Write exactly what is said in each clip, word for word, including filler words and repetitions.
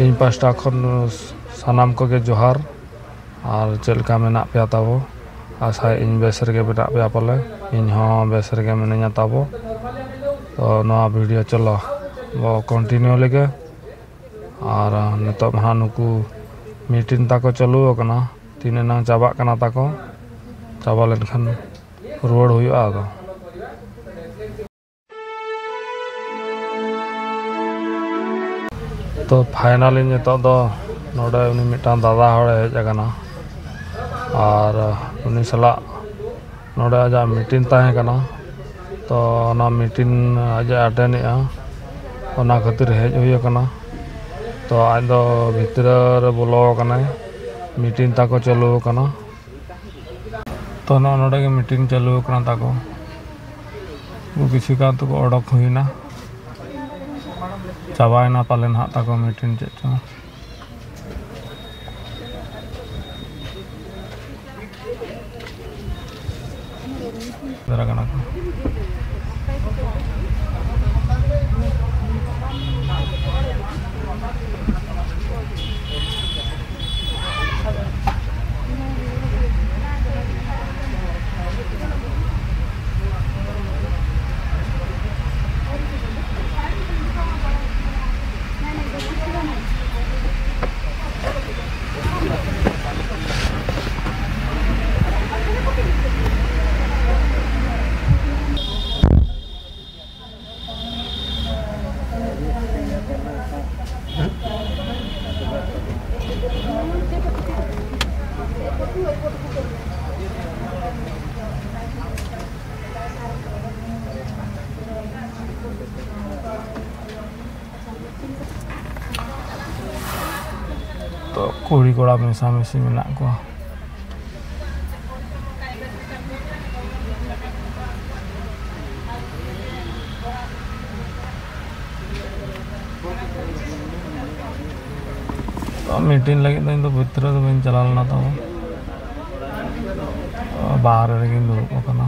ᱤᱧ ᱯᱟᱥᱴᱟ ᱠᱷᱚᱱ ᱥᱟᱱᱟᱢ ᱠᱚᱜᱮ ᱡᱚᱦᱟᱨ᱾ ᱟᱨ ᱪᱮᱫ ᱞᱮᱠᱟ ᱢᱮᱱᱟᱜ ᱯᱮᱭᱟ ᱛᱟᱵᱚ? ᱟᱥᱟᱭᱮᱫ ᱤᱧ ᱵᱮᱥ ᱨᱮᱜᱮ ᱢᱮᱱᱟᱜ ᱯᱮᱭᱟ ᱯᱟᱞᱮ᱾ ᱤᱧ ᱦᱚᱸ ᱵᱮᱥ ᱨᱮᱜᱮ ᱢᱤᱱᱟᱹᱧᱟ ᱛᱟᱵᱚ᱾ ᱛᱚ ᱱᱚᱣᱟ ᱵᱷᱤᱰᱤᱭᱳ ᱪᱚᱞᱚ ᱵᱚ ᱠᱚᱱᱴᱤᱱᱤᱭᱩ ᱞᱮᱜᱮ᱾ ᱟᱨ ᱱᱤᱛᱚᱜ ᱢᱟ ᱦᱟᱸᱜ ᱱᱩᱠᱩ ᱢᱤᱴᱤᱝ ᱛᱟᱠᱚ ᱪᱟᱹᱞᱩ ᱟᱠᱟᱱᱟ, ᱛᱤᱱᱟᱹᱜ ᱱᱟᱝ ᱪᱟᱵᱟᱜ ᱠᱟᱱᱟ ᱛᱟᱠᱚ, ᱪᱟᱵᱟ ᱞᱮᱱᱠᱷᱟᱱ ᱨᱩᱣᱟᱹᱲ ᱦᱩᱭᱩᱜᱼᱟ ᱟᱫᱚ᱾ ᱛᱚ ᱯᱷᱟᱭᱱᱟᱞᱤ ᱱᱤᱛᱚᱜ ᱫᱚ ᱱᱚᱰᱮ ᱩᱱᱤ ᱢᱤᱫᱴᱟᱝ ᱫᱟᱫᱟ ᱦᱚᱲᱮ ᱦᱮᱡ ᱟᱠᱟᱱᱟ, ᱟᱨ ᱩᱱᱤ ᱥᱟᱞᱟᱜ ᱱᱚᱰᱮ ᱟᱡᱟᱜ ᱢᱤᱴᱤᱝ ᱛᱟᱦᱮᱸ ᱠᱟᱱᱟ᱾ ᱛᱚ ᱚᱱᱟ ᱢᱤᱴᱤᱝ ᱟᱡ ᱮ ᱟᱴᱮᱱᱮᱜᱼᱟ, ᱚᱱᱟ ᱠᱷᱟᱹᱛᱤᱨ ᱦᱮᱡ ᱦᱩᱭ ᱟᱠᱟᱱᱟ᱾ ᱛᱚ ᱟᱡ ᱫᱚ ᱵᱷᱤᱛᱨᱤ ᱨᱮ ᱵᱚᱞᱚ ᱟᱠᱟᱱᱟᱭ, ᱢᱤᱴᱤᱝ ᱛᱟᱠᱚ ᱪᱟᱹᱞᱩ ᱟᱠᱟᱱᱟ᱾ ᱛᱚ ᱱᱚᱜᱼᱚ ᱱᱚᱰᱮ ᱜᱮ ᱢᱤᱴᱤᱝ ᱪᱟᱹᱞᱩ ᱟᱠᱟᱱᱟ ᱛᱟᱠᱚ᱾ ᱩᱱᱠᱩ ᱠᱤᱪᱷᱩ ᱜᱟᱱ ᱫᱚᱠᱚ ᱚᱰᱚᱠ ᱦᱩᱭᱱᱟ, ᱪᱟᱵᱟᱭᱮᱱᱟ ᱯᱟᱞᱮ ᱱᱟᱦᱟᱜ ᱛᱟᱠᱚ ᱢᱤᱴᱤᱝ ᱪᱮᱫ ᱪᱚᱝ᱾ ᱫᱷᱟᱨᱟ ᱠᱟᱱᱟ ᱠᱚ᱾ ᱛᱚ ᱠᱩᱲᱤ ᱠᱚᱲᱟ ᱢᱮᱥᱟᱢᱤᱥᱤ ᱢᱮᱱᱟᱜ ᱠᱚᱣᱟ᱾ ᱛᱚ ᱢᱤᱴᱤᱝ ᱞᱟᱹᱜᱤᱫ ᱫᱚ ᱤᱧ ᱫᱚ ᱵᱷᱤᱛᱨᱤ ᱫᱚ ᱵᱟᱹᱧ ᱪᱟᱞᱟᱣ ᱞᱮᱱᱟ, ᱛᱚ ᱵᱟᱦᱨᱮ ᱨᱮᱜᱮᱧ ᱫᱩᱲᱩᱵ ᱟᱠᱟᱱᱟ᱾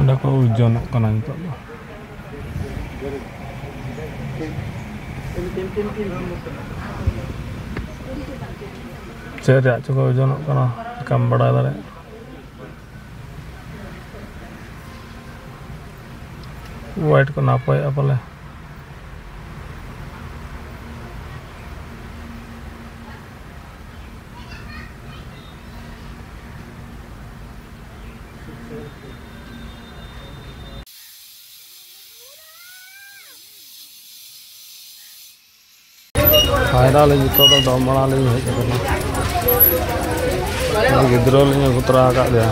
ᱚᱸᱰᱮ ᱠᱚ ᱳᱡᱚᱱᱚᱜ ᱠᱟᱱᱟ ᱱᱤᱛᱚᱜ ᱫᱚ᱾ ᱪᱮᱫ ᱨᱮᱭᱟᱜ ᱪᱚᱠᱚ ᱳᱡᱚᱱᱚᱜ ᱠᱟᱱᱟ, ᱪᱤᱠᱟᱢ ᱵᱟᱲᱟᱭ ᱫᱟᱲᱮᱭᱟᱜᱼᱟ᱾ ᱣᱮᱴ ᱠᱚ ᱱᱟᱯᱟᱭᱚᱜᱼᱟ ᱯᱟᱞᱮ᱾ ᱯᱷᱟᱭᱱᱟᱞᱤ ᱱᱤᱛᱚᱜ ᱫᱚ ᱰᱚᱢ ᱢᱟᱲᱟᱝ ᱞᱤᱧ ᱦᱮᱡ ᱟᱠᱟᱱᱟ᱾ ᱜᱤᱫᱽᱨᱟᱹ ᱞᱤᱧ ᱟᱹᱜᱩ ᱛᱚᱨᱟ ᱟᱠᱟᱫ ᱞᱮᱭᱟ᱾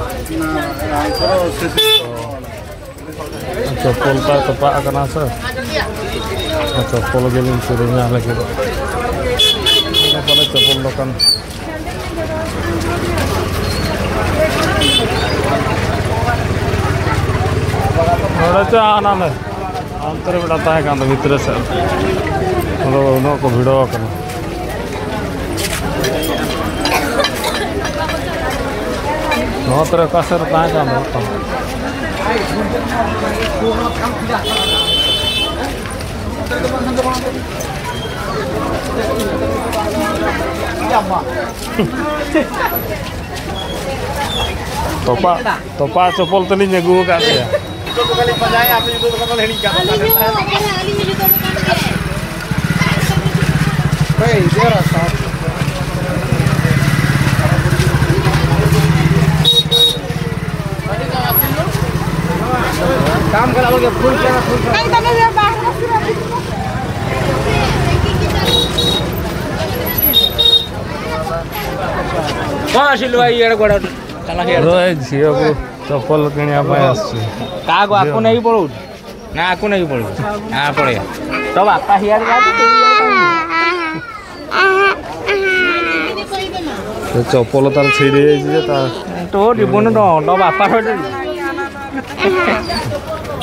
ᱪᱚᱯᱯᱚᱞ ᱛᱟᱭ ᱛᱚᱯᱟᱜ ᱟᱠᱟᱱᱟ ᱥᱮ, ᱪᱚᱯᱯᱚᱞ ᱜᱮᱞᱤᱧ ᱠᱤᱨᱤᱧᱟ ᱞᱟᱹᱜᱤᱫ᱾ ᱤᱱᱟᱹ ᱯᱚᱨᱮ ᱪᱚᱯᱯᱚᱞ ᱫᱚᱠᱟᱱ᱾ ᱱᱚᱰᱮ ᱪᱚ ᱦᱟᱱᱟ ᱞᱮ, ᱦᱟᱱᱛᱮ ᱨᱮ ᱢᱤᱫᱴᱟᱝ ᱛᱟᱦᱮᱸ ᱠᱟᱱ ᱫᱚ ᱵᱷᱤᱛᱨᱤ ᱥᱮᱫ᱾ ᱟᱫᱚ ᱩᱱᱟᱹᱜ ᱠᱚ ᱵᱷᱤᱲᱚ ᱟᱠᱟᱱᱟ᱾ ᱱᱚᱣᱟ ᱛᱚᱨᱟ ᱚᱠᱟ ᱥᱮᱫ ᱨᱮ ᱛᱟᱦᱮᱸ ᱠᱟᱱ ᱫᱚ ᱢᱤᱫᱴᱟᱝ᱾ ᱛᱚᱯᱟ, ᱛᱚᱯᱟ ᱪᱚᱯᱚᱞ ᱛᱮᱞᱤᱧ ᱟᱹᱜᱩ ᱟᱠᱟᱫ ᱯᱮᱭᱟ᱾ ᱡᱩᱛᱟᱹ ᱫᱚᱠᱟᱱ ᱞᱤᱧ ᱯᱟᱸᱡᱟᱭᱟ, ᱟᱯᱮ ᱡᱩᱛᱟᱹ ᱫᱚᱠᱟᱱ ᱫᱚ ᱦᱤᱲᱤᱧ ᱠᱟᱜ ᱯᱮ᱾ ᱟᱹᱞᱤᱧ ᱦᱚᱸ, ᱟᱹᱞᱤᱧ ᱦᱚᱸ ᱡᱩᱛᱟᱹ ᱫᱚᱠᱟᱱ ᱜᱮ᱾ ᱦᱮᱸ, ᱤᱫᱤᱭᱟ ᱨᱟᱥᱛᱟ᱾ काम करा बोल के फुल करा, फुल करा। नहीं, तो नहीं, ये बाहर में पूरा कौन आसिल भाई, ये बड़ा चला गया। रो, ए झियो को चप्पल किनिया पाए आसु। का को आपको नहीं पड़ो? ନା, ଆକୁ ନେଇକି ପଳେଇବୁ। ନା, ପଳେଇବା। ତୋ ବାପା ହିଆଡ଼େ ଯାଆନ୍ତୁ, ତୁ ଇଆଡ଼େ କାଇଁ? ସେ ଚପଲ ତାର ଛିଡ଼ି ଯାଇଛି ଯେ ତା ତୋ ଜୀବନ ତ, ତୋ ବାପାର ଏଇଟା।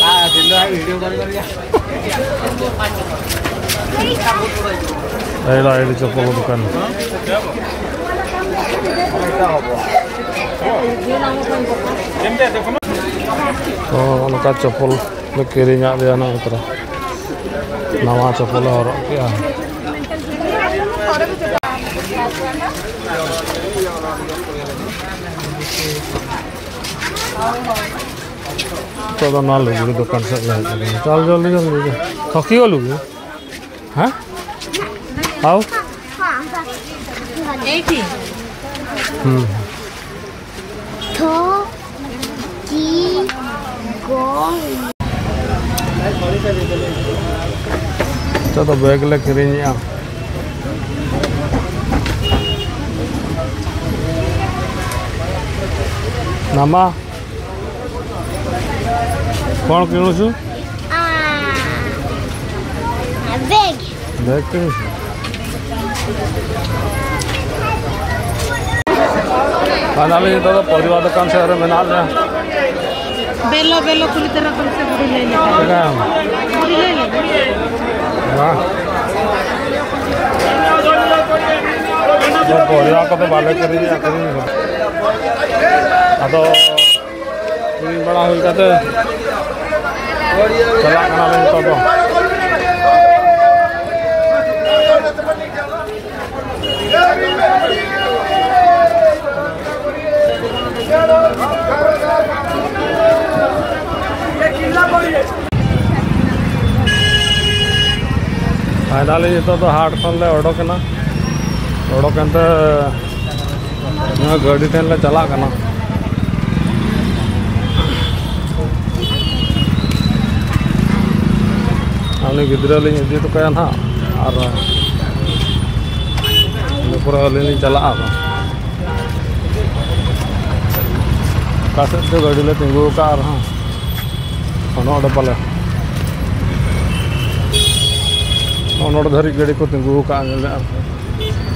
ଆ, ଦିନ ଆ ଭିଡ଼ିଓ କଲ୍ କରିବା। ଏଇଟା ଏଇଠି ଚପଲ ଦୋକାନ। ଏଇଟା ହବ। କେମିତି ଦେଖୁନ? ᱛᱚ ᱱᱚᱝᱠᱟ ᱪᱚᱯᱚᱞ ᱞᱮ ᱠᱤᱨᱤᱧᱟᱫ ᱞᱮᱭᱟ ᱱᱚᱜᱼᱚᱭ ᱛᱚᱨᱟ᱾ ᱱᱟᱣᱟ ᱪᱚᱯᱚᱞ ᱞᱮ ᱦᱚᱨᱚᱜ ᱠᱮᱜᱼᱟ᱾ ᱱᱤᱛᱚᱜ ᱫᱚ ᱱᱚᱣᱟ ᱞᱩᱜᱽᱲᱤ ᱫᱚᱠᱟᱱ ᱥᱮᱫ ᱞᱮ ᱦᱮᱡ ᱟᱠᱟᱱᱟ᱾ ᱪᱟᱞ ᱡᱚᱞᱫᱤ ᱡᱚᱞᱫᱤ ᱡᱚᱞᱫᱤ᱾ ᱛᱷᱚᱠᱤ ᱜᱚ ᱞᱩᱜᱽᱲᱤ᱾ ᱦᱮᱸ? ᱟᱣ? ᱮᱭᱴᱤ᱾ ᱦᱩᱸ᱾ ᱛᱷᱚ ᱠᱤ ᱜᱚ᱾ ᱱᱤᱛᱚᱜ ᱫᱚ ᱵᱮᱜᱽ ᱞᱮ ᱠᱤᱨᱤᱧᱮᱜᱼᱟ᱾ ᱱᱟᱢᱟ, ᱠᱚᱬ ᱠᱤᱬᱩᱥᱩ? ᱟ, ᱵᱮᱜᱽ᱾ ᱵᱮᱜᱽ ᱠᱤᱨᱤᱧ ᱥᱮ? ᱯᱷᱟᱭᱱᱟᱞᱤ ᱱᱤᱛᱚᱜ ᱫᱚ ᱯᱚᱨᱤᱵᱟ ᱫᱚᱠᱟᱱ ᱥᱮᱫ ᱨᱮ ᱢᱮᱱᱟᱜ ᱞᱮᱭᱟ᱾ ᱵᱮᱞᱚ, ᱵᱮᱞᱚ, ᱠᱩᱞᱤ ᱛᱟᱨᱟ ᱠᱚᱢ ᱥᱮ ᱵᱩᱰᱷᱤ ᱞᱟᱹᱭ ᱞᱮᱠᱷᱟᱱ᱾ ᱪᱮᱫ ᱞᱮᱠᱟ? ᱵᱩᱰᱷᱤ ᱞᱟᱹᱭ ᱞᱮᱠᱷᱟᱱ᱾ ᱦᱮᱸ᱾ ᱱᱚᱣᱟ ᱯᱚᱨᱤᱵᱟ ᱠᱚᱫᱚ ᱵᱟᱞᱮ ᱠᱤᱨᱤᱧᱮᱫᱼᱟ, ᱠᱤᱨᱤᱧ ᱠᱟᱫᱟ᱾ ᱟᱫᱚ ᱠᱤᱨᱤᱧ ᱵᱟᱲᱟ ᱦᱩᱭ ᱠᱟᱛᱮ ᱪᱟᱞᱟᱜ ᱠᱟᱱᱟᱞᱮ ᱱᱤᱛᱚᱜ ᱫᱚ᱾ ᱯᱷᱟᱭᱱᱟᱞᱤ ᱱᱤᱛᱚᱜ ᱫᱚ ᱦᱟᱴ ᱠᱷᱚᱱ ᱞᱮ ᱚᱰᱚᱠ ᱮᱱᱟ᱾ ᱚᱰᱚᱠ ᱮᱱᱛᱮ ᱱᱚᱣᱟ ᱜᱟᱹᱰᱤ ᱴᱷᱮᱱ ᱞᱮ ᱪᱟᱞᱟᱜ ᱠᱟᱱᱟ᱾ ᱩᱱᱤ ᱜᱤᱫᱽᱨᱟᱹ ᱞᱤᱧ ᱤᱫᱤ ᱦᱚᱴᱚ ᱠᱟᱭᱟ ᱱᱟᱦᱟᱜ, ᱟᱨ ᱤᱱᱟᱹ ᱯᱚᱨᱮ ᱟᱹᱞᱤᱧ ᱞᱤᱧ ᱪᱟᱞᱟᱜᱼᱟ᱾ ᱚᱠᱟ ᱥᱮᱫ ᱪᱚ ᱜᱟᱹᱰᱤ ᱞᱮ ᱛᱤᱸᱜᱩ ᱟᱠᱟᱫᱼᱟ ᱟᱨᱦᱚᱸ᱾ ᱱᱚᱜᱼᱚ ᱱᱚᱰᱮ ᱯᱟᱞᱮ, ᱱᱚᱜᱼᱚ ᱱᱚᱰᱮ ᱫᱷᱟᱹᱨᱤᱡ ᱜᱟᱹᱰᱤ ᱠᱚ ᱛᱤᱸᱜᱩ ᱟᱠᱟᱫᱼᱟ, ᱧᱮᱞ ᱧᱟᱢᱚᱜ ᱠᱟᱱᱟ᱾